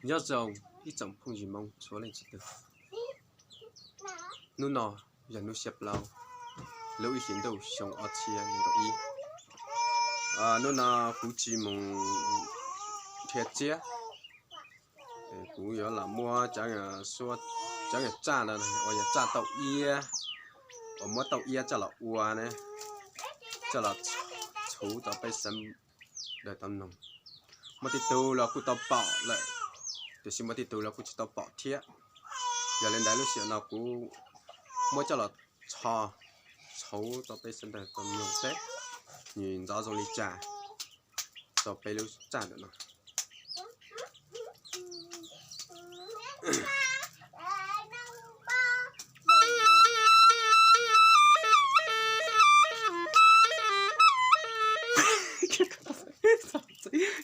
Nyob zoo ib tsoom phooj ywg Hmoob txhua leej txhua tus. Hnub no yog hnub xiab plaub lub ib hlis ntuj xyoo ob txhiab nees nkaum ib. Hnub no kuv tsis mus nrhiav txiab, kuv yuav los muab cov tsaj no uas yog tsaj tau iab, uas muab tau iab coj los ua ne, coj los txhuv rau peb sawv daws tau mloog. Muaj tej tug los kuj tau pom lawm, tiam sis muaj tej tug los kuj tsis tau pom thiab. Yog li ntawd lub sij hawm no kuv muab coj los txhov txhuv rau peb sawv daws tau mloog seb nws ntxov zoo li cas rau peb lub tsaj ntawm no.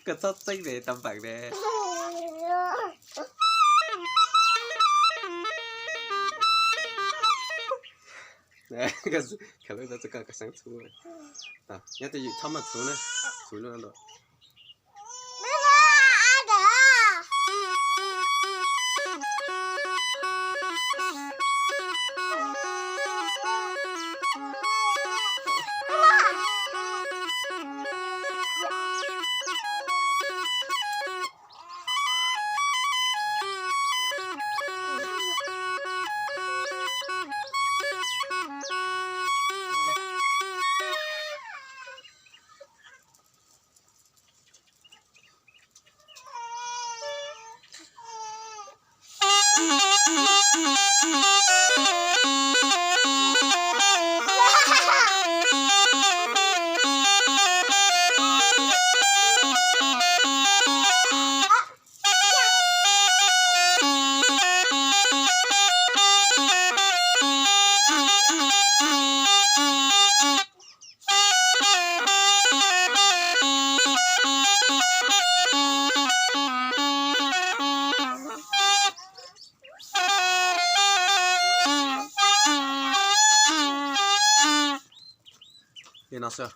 Koj txhob txeeb ne, tau npeem ne. Koj lub ntawd koj seev txhuv, nyob twj ywm txhob muab txhuv na, txhuv lub no. Li no xwb.